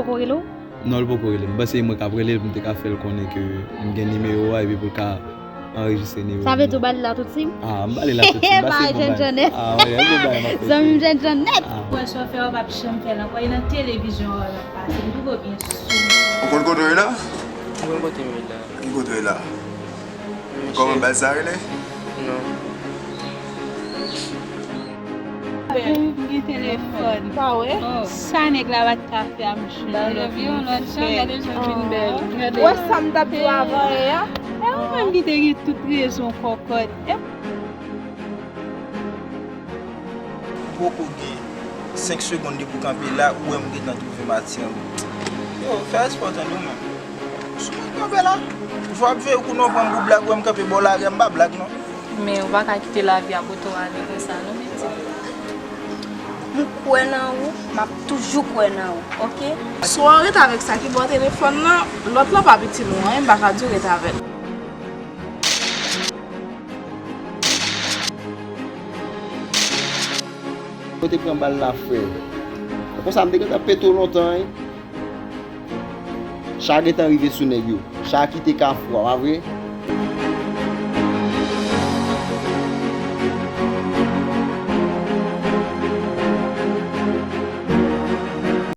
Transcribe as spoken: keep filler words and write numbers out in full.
Poko rele w? Non, l poko rele m. M panse e mwen k ap rele l pou m te ka fè l konnen ke m gen nimewo a epi pou l ka anrejistre nimewo m nan. Sa vle di w ba li la tout sim? Ah, m ba li la tout sim. M pase bon bagay. Bagay jèn jèn nèt. Ah, wi, bon bagay m ap fè. Zanmi m jèn jèn nèt. Ah. Wè, sa w fè, w p ap janm fè l ankò. E nan televizyon w ap pase. M twouve w byen sou. Ou konn kote w ye la? Mwen kote m ye la. Ki kote w ye la? Kòman baz sa rele? Non. M gen telefòn. Pa wè? Sa nèg la pa t ka fè a, m jure. Gade jan vin bèl. Gade. Wè sa m t ap di w avan yè a? E ou menm ki te gen tout rezon, kòkòt. E Ou poko gen senk segonn depi w kanpe la, ou wè m gentan twouve m atire m. Yo, fè espò tande w menm. Sou mwen kanpe la. Jou ap veye kou nan pran m pou blag, ou wè m kanpe bò larè, m pa blag non. Men ou pa ka kite lavi a pote w ale konsa non, pitit. M kwè nan ou, m ap toujou kwè nan ou, oke? Swa w ret avèk sa ki bò telefòn nan, lòt la pa itil ou anyen, m pa ka di w ret avè l. Ou te pran bal la, frè. Konsa m te gentan pete w lontan, wi. Cha gentan rive sou nèg yo. Cha kite Kafou a, pa vre?